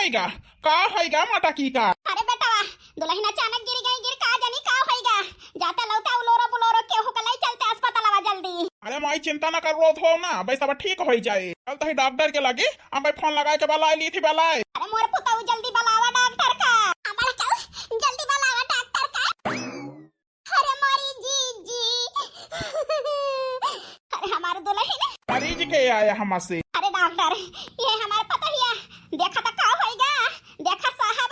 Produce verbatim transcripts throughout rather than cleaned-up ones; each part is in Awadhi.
होइगा? का होइगा मटकी का? अरे बेटवा, दुलहिन अचानक गिर गई, गिर का जानी का होइगा। जाते लौटे उलोरो बुलोरो केहू के लई चलते अस्पतालवा जल्दी। अरे माई, चिंता न कर, रोत हो ना, बस अब ठीक होइ जाए। चल तही डॉक्टर के लगे, हम भाई फोन लगाए के बलाए ली थी बलाए। अरे मोर पुतऊ, जल्दी बलावा डॉक्टर का। हमार कऊ, जल्दी बलावा डॉक्टर का। अरे मोरी जीजी। अरे हमार दुलहिन। मरीज के आया हमसे? अरे डॉक्टर, ये हमार पतोहिया, देखा तो का होइगा, देखा साहब।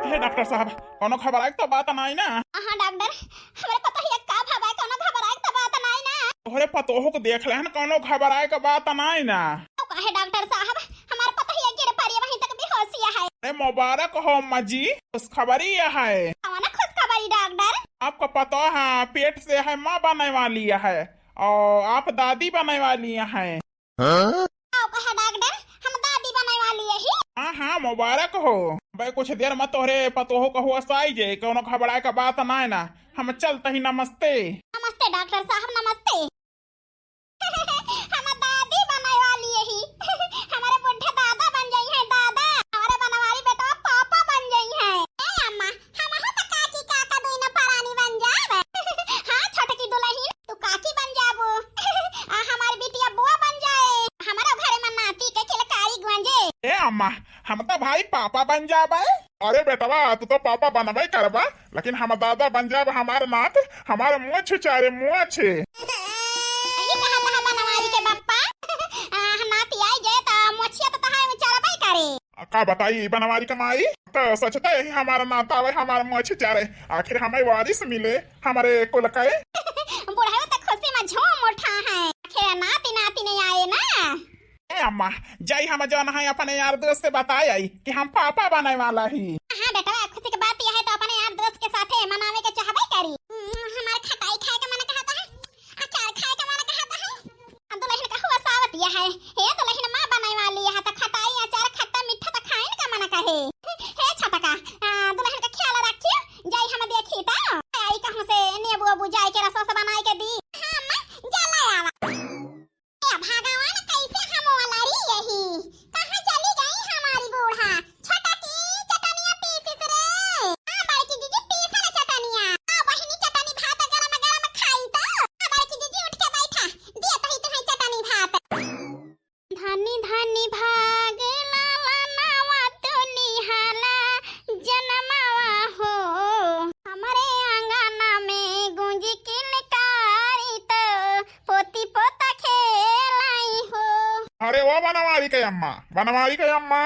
हे डॉक्टर साहब, कौनो घबराए के तो बात नाई ना? हाँ डॉक्टर, हमरे पतोहिया का भवा है, कौनो घबराए के तो बात नाई ना? तोहरे पतोह को देख लेहन, कौनो घबराए के बात नाई ना? तो काहे डॉक्टर साहब, हमार पतोहिया गिर पड़ी, वहीं तक बेहोशिया है। अरे मुबारक हो अम्मा जी, खुशखबरी यह है। कौन खुशखबरी डॉक्टर? आपका पतोह पेट से है, माँ बने वाली है और आप दादी बने वाली हैं। हाँ? आओ कहा डॉक्टर, हम दादी बने वाली यही। हाँ हाँ, मुबारक हो। बे कुछ देर में तोहरे पतोह कहू असाई जे, कौनो घबराए का बात नाय ना। हम चलत ही, नमस्ते। नमस्ते डॉक्टर साहब, नमस्ते। हम दादी बने वाली यही। हमारे बुढ़े दादा बन जाई हैं, दादा। हमारे बनवारी बेटवा पापा बन जाई हैं। ए अम्मा, हम हो तो काकी काका दुइनो परानी बन जाब। हाँ छोटकी दुलहिन, तू काकी बन जाबू। आ हमार बिटिया बुआ बन जाए। हमारो घरे में नाती के किलकारी गूंजे। ए अम्मा, हम तो भाई पापा बन जाबे। अरे बेटवा, तू तो पापा बनबे करबा, लेकिन हम दादा बन जाब। हमार नात, हमार मोछ चारे मोछ। यही कहा था बनवारी के बप्पा। आ, हम नाती आई जे तो मोछिया तो तहार में चरबे करे। का बताई बनवारी के माई, तो सच तो यही हमार नाता आवे, हमार मोछ चारे। आखिर हमें वारिस मिले हमारे कुल के। बुढ़ाऊ तो खुशी में झूम उठा है, आखिर नाती नाती नहीं आए ना। ए अम्मा, जाई हम जौन है अपने यार दोस्त से बताए आई कि हम पापा बने वाला ही। हाँ बेटा, खुशी की बात यह है तो अपने यार दोस्त के साथे मनावे के चाहबे करी। हम्म, हमार खटाई खाए के मन कहता है, अचार खाए के मन कहता है। आ दुलहिन का हुआ सावत यह है। हे दुलहिन माँ बने वाली है, तो खटाई, अचार, खट्टा, मीठा तो खाइन का मन कहे। हे छोटका, आ, दुलहिन का ख्याल रखियो, जाई हम देखी तो। आई कहूँ से नेबू ओबू जाए के रसोस बनाए के दी। हाँ अम्मा, जा ले आवा। ए भगवान, कैसे हम वाला रही यही? कहाँ चली गई हमारी बूढ़ा? छोटा की चटनिया पीसिस रे। हाँ, बड़की जीजी पीसे रे चटनिया। आ बहिनी चटनी भात गरम गरम खाई तो। आ बड़की जीजी उठ के बैठा। दिया तही तुम्हें चटनी भात। धनी धनी भाग लाला नावा तू निहाला जनमावा हो। हमरे आंगना में गूंजी किलकारी तो पोती पोता खेलाई हो। अरे ओ बनवारी के अम्मा, बनवारी के अम्मा।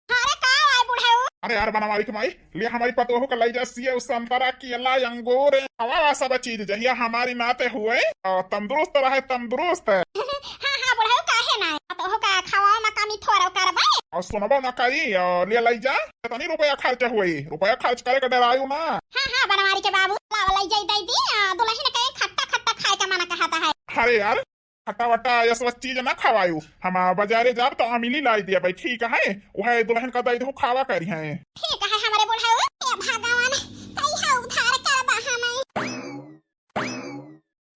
अरे का आए बुढ़ऊ? अरे यार बनवारी के माई, ले हमारी पतोह का लई जा सेव, संतरा, केला, अंगूर, हवा सब चीज जहिया हमारी नाते हुए और तंदुरुस्त रहे, तंदुरुस्त। हाँ हाँ बुढ़ऊ, काहे ना, पतोह का खवाओ ना कमी थोड़ा करबे। और सुनबो ना करी, और ले लई जा। कितनी रुपया खर्च हुई? रुपया खर्च करे के डरायू ना। हाँ हाँ बनवारी के बाबू, लावा लई जाई दई दी, आ, दुलहिन के खट्टा खट्टा खाए का मन कहता है। अरे यार, खट्टा वट्टा ये सब चीज ना खवायू। हम बाजारे जाब तो अमिली लाई दिया भाई, ठीक है? वह दुलहिन का दई दो, खावा करी है। ठीक है हमारे बुढ़ऊ। हे भगवान, कहिया उद्धार करबा हमें।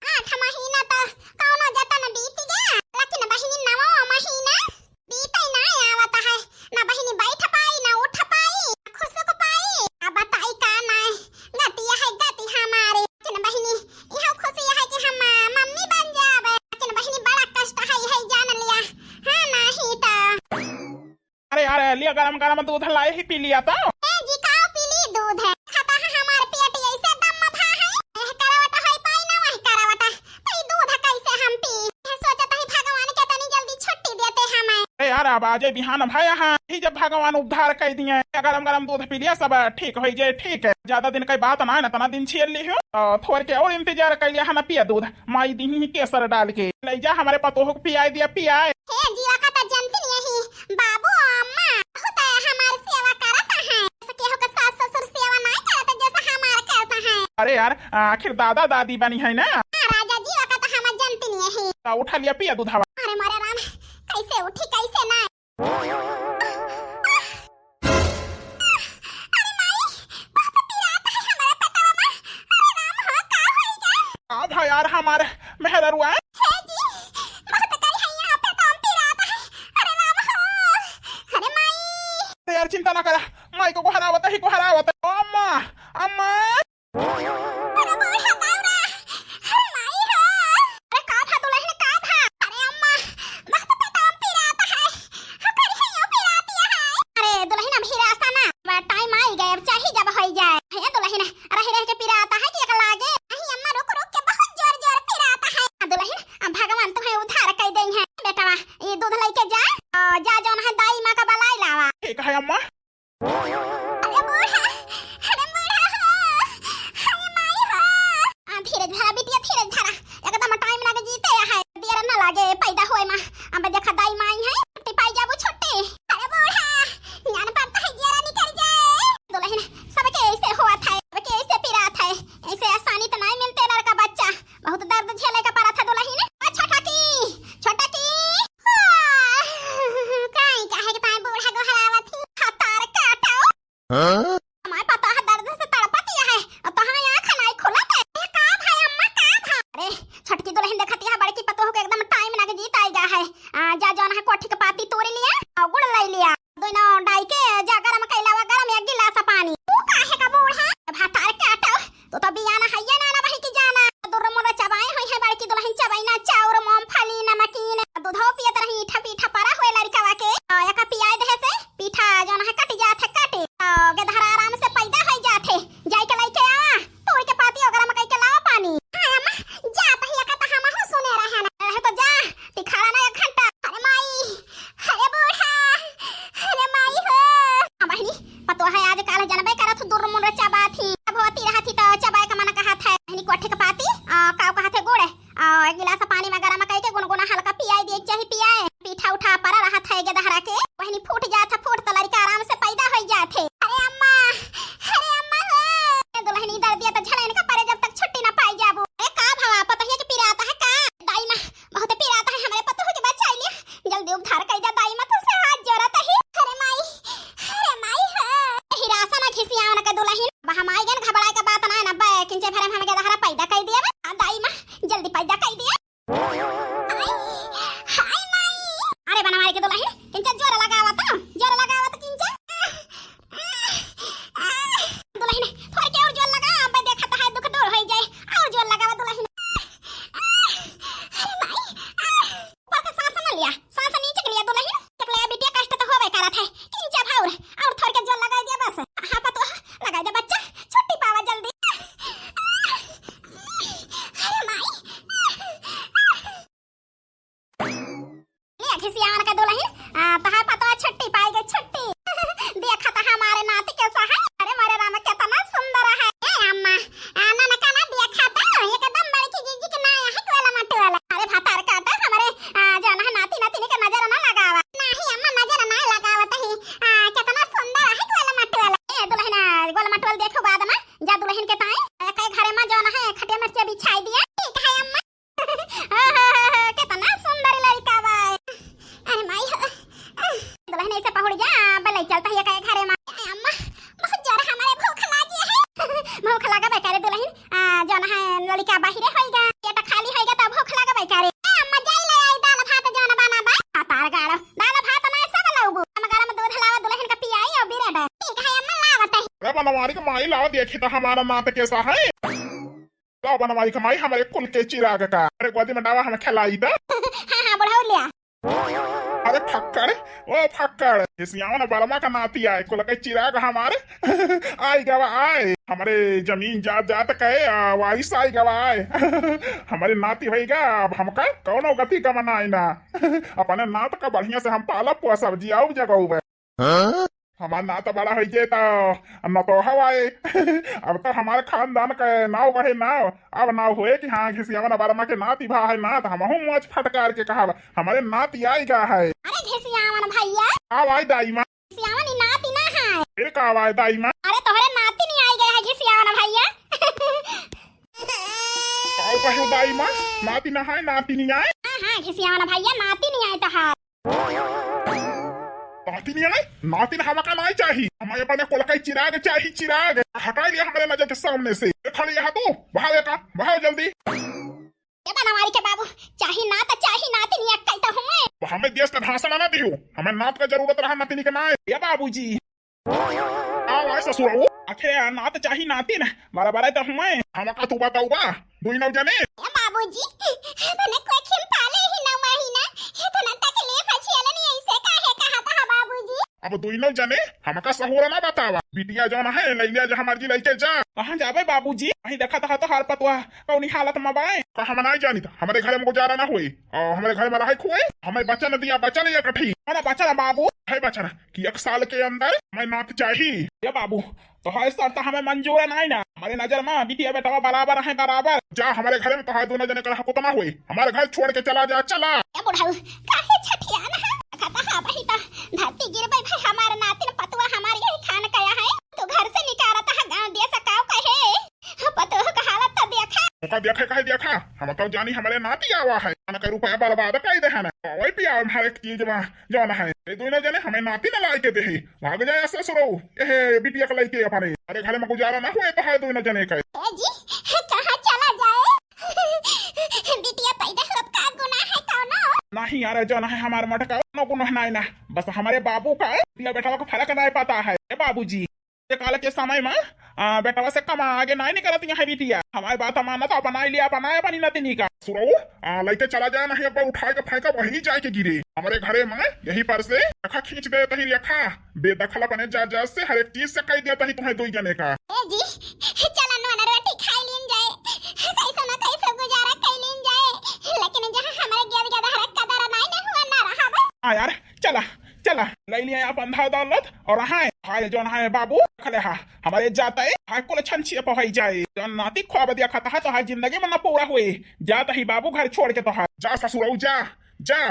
आठ महीना तो कौनो जतन बीत गया, लेकिन बहिनी नवा महीना बीते ना आवत है। ना बहिनी बैठ पाई, ना उठ पाई, ना खुसक पाई। अब बताई का नाय गति है गति हमारे। लेकिन बहिनी, यह खुशी है कि हम मम्मी बन जाबे। लेकिन बहिनी, बड़ा कष्ट है, यही जान लिया। हाँ, नहीं तो। अरे यार, लिया गरम गरम दूध लाए ही पी लिया तो। ए जी, काओ पी ली दूध? खाता है हमार पेट ऐसे दम भा है। यह करवट होई पाई ना वह करवट। तो ई दूध कैसे हम पी? यह सोचत ही भगवान के तनी जल्दी छुट्टी देते हमें। अरे यार, अब आजे बिहान भाया हाँ, ही जब भगवान उद्धार कर दिए, गरम गरम दूध पी लिया, सब ठीक हो जाए, ठीक है। ज्यादा दिन कई बात ना है ना, तना दिन छेल ली हो, तो थोड़ के और इंतजार कर लिया है ना, पिया दूध, माई दी ही केसर डाल के। ले जा हमारे पतोह को पियाए दिया, पियाए। हे जीवा का तो जनती नहीं ही, बाबू अम्मा, बहुत हमार सेवा करता है। ऐसे केहू के सास ससुर सेवा नहीं करते जैसे हमार करता है। अरे यार, आखिर दादा दादी बनी है ना। हाँ, राजा जीवा का तो हम जनती नहीं ही। तो उठा लिया, पिया दूधवा। अरे मोरे राम, कैसे उठी, कैसे ना? अरे माई, बहुत पिरात है हमारे पेटवा में। अरे राम हो, का होई गया? का भा यार हमार मेहररुआ? हे जी, बहुत करी है यहाँ पेटवा में पिरात है। अरे राम हो, अरे तहिन देखत यह बड़की पतोह के एकदम टाइम लग जीत आइगा है। आ, जा जौन है कोठी के पाती तोड़ लिया और गुड़ ले लिया। दोनों डाई के जा गरम कैलावा गरम एक गिलास पानी। तू काहे का बूढ़ा? भतार काटो, तू तो बियाना हइये ना, ना बही की जाना। दुर्र मुर्र चबाए होई है बड़की दुलहिन, चबैना चाउर, मूंगफली, नमकीन, दूधो पियत रही, ईठा पीठा परा होए लड़िकवा के। आ, एका पियाए देहे से पीठा जौन है कट जात है, कटे। आ, गेदहरा आराम से पैदा होई जात है। जाई के लइके आवा, तोड़ के पाती ओकरा में कइके लावा पानी। हाँ अम्मा, जा बहिया का तो हमहू सुने रहे ना। रहे तो जा, तिखाड़ा ना एक घंटा। अरे माई, अरे बूढ़ा, अरे माई हो। हाँ बहिनी, पतोह है आज काल जनबे करत हो, दुर्र मुर्र चबात ही। अब होती रहत ही तो चबाए का मन कहत है। बहिनी कोठे के पाती, आ, काव कहत है गुड़, आ, एक गिलास पानी में गरम कइके गुनगुना हल्का पियाई दिए के चाही, पियाए। पीठा उठा परा रहत है गेदहरा के, बहिनी फूट जात है, फूट तो लड़िका आराम से पैदा होई जात है। अरे अम्मा, अरे अम्मा हो। ए दुलहिनी दर्दिया तो झलैन का परे जब तक छुट्टी ना पाई जाबू। ए का भवा, पतोहिया के पिरात है का? दाई माँ, बहुत पिरात है, हमरे पतोह के बचाई लिया। जल्दी उद्धार कई जा दाई माँ, तुमसे हाथ जोड़त ही। अरे माई, अरे माई हो। एही रासा ना खिसियावन का दुलहिन, अब हम आई गन, घबराए का बात ना है ना, बे किंचे भरे में हम गेदहरा पैदा कई दिया बे। आ दाई माँ, जल्दी पैदा कई दिया। हाय, हाय माई। अरे बनवारी के दुलहिन, किंचा जोर लगावा तो, जोर लगावा तो किंचा। दुलहिन, थोड़ के और जोर लगा, अब देखत है दुख दूर होई जाए। और जोर लगावा दुलहिन। अरे माई, ऊपर का सांस न लिया, सांस नीचे के लिया दुलहिन। चकले बिटिया कष्ट तो होवे करत है। किंचा भाउर, और थोड़ के जोर लगाई दिया बस। हाँ पतोह, लगाई दे बच्चा, छुट्टी पावा जल्दी। अरे माई। ले खिसियावन का दुलहिन, आ, तहार पतोह छुट्टी पाई गई, छुट्टी। देखा तो हमारे नाती कैसा है। अरे मोरे राम, कितना सुंदर है। ए अम्मा, आ, ननका ना देखा तो, एकदम बड़की जीजी के नाया है गोला मटोला। अरे भतार काटा, हमरे, आ, जौन है नाती नातिनी के नजर ना लगावा। नाही अम्मा, नजर ना लगावत ही। आ, कितना सुंदर है गोला मटोला। ए दुलहिन, गोला मटोला देखो बाद में, जा दुलहिन के ताई, आ, कई घरे में जौन है खटिया मटिया बिछाई दिया। ठीक है अम्मा। कितना सुंदर लड़िका बा। अरे माई हो। दुलहिन ऐसे पहुड़ जा, बलई चलता है कहे घरे में। अम्मा, बहुत जोर हमारे भूख लागी है। भूख लगा बे करे दुलहिन, आ, जौन है लड़िका बाहिरे होइगा, पेट खाली होइगा तो भूख लगा बे करे। ए अम्मा, जाई ले आई दाल भात जौन बना बा। आ, तार गाड़ो, दाल भात ना सब लउबू। हम गरम दूध लावा दुलहिन का पियाई और बिरेड। ठीक है अम्मा, लावत है। अरे बनवारी के माई लावा, देखी तो हमारा नात कैसा है। लाओ बनवाई के माई, हमरे कुल के चिराग का। अरे गोदी में डावा, हमें खिलाई दा। हाँ, हाँ, बुढ़ऊ लिया। अरे फक्कड़, ओ फक्कड़, खिसियावन बलमा का नाती आए, कुल के चिराग हमारे। आई गवा आए, हमरे जमीन जात जात कहे, आ, वारिस आई गवा आए। हमरे नाती होइगा, अब हमका कौनो गति का मनाई ना। अपने नात का बढ़िया से हम पालब पोसब, जियाउब जगउब। हाँ? हमार नात बड़ा होइ जाए तो न तो हवाए। अब तो हमारे खानदान का नाव बढ़े नाव। अब नाव होए कि हाँ, घिसियावन बलमा के नाती भा है नात, हमहू मौज फटकार के कहब, हमरे नाती आइगा है। अरे घिसियावन भैया। का आवाज दाई माँ? घिसियावन ई नाती ना है। फिर का आवाज दाई माँ? अरे तोहरे नाती नहीं आइगा है घिसियावन भैया। का कहू दाई माँ? नाती ना है, नाती नहीं आए? हाँ, हाँ, घिसियावन भैया, नाती नहीं आए तोहार। नातिन ये नहीं, नातिन हमका नहीं चाही। हमें अपने कुल का चिराग चाही, चिराग। हटाई लिया हमरे नजर के सामने से। ए, खड़ी यहाँ तू, बाहर का, बाहर जल्दी। ए बनवारी के बाबू, चाही नात, चाही नातिन, ये कही तो हमें। तो हमें देश का भाषण ना दियो, हमें नात का जरूरत रहा, नातिन के ना। ए बाबूजी, आओ, आओ ससुरऊ। आखिर नात चाही नातिन, बराबर है तो हमें। हमका तू बताऊ बा, दुई नौ जने। ए बाबूजी, तने कोई खिम पाले ही नौ महीना, इतना तकलीफ झेलनी ऐसे काहे कहा था बाबूजी? अब दुई नौ जने, हमका सहूर ना बतावा। बिटिया जौन है, लैले जा हमार जी लैके जा। कहाँ जाबे बाबूजी? वहीं देखा था तो हाल पतवा, कौनी हालत में बाए। का हम नहीं जानित, हमरे घर में गुजारा ना होए, और हमरे घर में रहे खोए, हमें वचन दिया, वचन ये कठी। कौन वचन बाबू? है वचन, कि एक साल के अंदर मैं नात चाही। ए बाबू, तोहार शर्त हमें मंजूर नाई ना। हमरे नजर में बिटिया बेटवा बराबर है, बराबर। जा हमरे घरे में तोहार दोनों जने का हक उतना होए। हमारे घर छोड़ के चला जा, चला। ए बुढ़ऊ, काहे छठियान है? कहता है बही तो धरती गिरबे भाई, हमार नातिन पतवा हमार यही खान कया है। तू घर से निकारत है, गाँव देश काव कहे। पतोह का हालत तो देखा। ओका देखे काहे देखा? हम तो जानी हमरे नाती आवा है। अन के रुपया बर्बाद कई दे है ना। वही पिया हर एक चीज में जौन है। ये दोनों जने हमें नाती न लाई के दे है। भाग जाए ससुरो। ए बिटिया के लइके अपने। अरे घर में गुजारा ना हुए तो है दोनों जने का। ए जी, कहाँ चला जाए? बिटिया यार, जौन है हमार मटका, कोनो गुनाह नाई ना, बस हमरे बाबू का, या बेटवा का फरक नाई पता है। ए बाबूजी, ये काल के समय में, आ, बेटवा से कमा आगे नाई निकलत यहाँ बिटिया। हमारे बात मानत अपनाई लिया, अपनाए अपनी नतिनी का। सुरऊ, आ, लइके चला जाए, नहीं एक बार उठाए के फेंका, वही जाए के गिरे। हमरे घरे में यही पर से रेखा खींच दे, तही रेखा। बेदखल अपने जा जा से हर एक चीज से कह दिया तही तुम्हें दुई जने का। ए जी, चला नोना रोटी खाई लीन जाए, कैसे ना कैसे गुजारा कर लीन जाए, लेकिन जहाँ हमारे गेद गेद हरक का दरा नाई ना हुआ ना रहा बस। हाँ यार, चला, चला, ले लिया आप अंधा दौलत और हाँ, हाय जौन है बाबू, खले हा, हमारे जाता है, हाय कुल छन छिए पहुँच जाए, जौन नाती ख्वाब दिया खाता है तो हाय जिंदगी में ना पूरा हुए, जाता ही बाबू घर छोड़ के तो हाय। जा ससुरऊ जा, जा।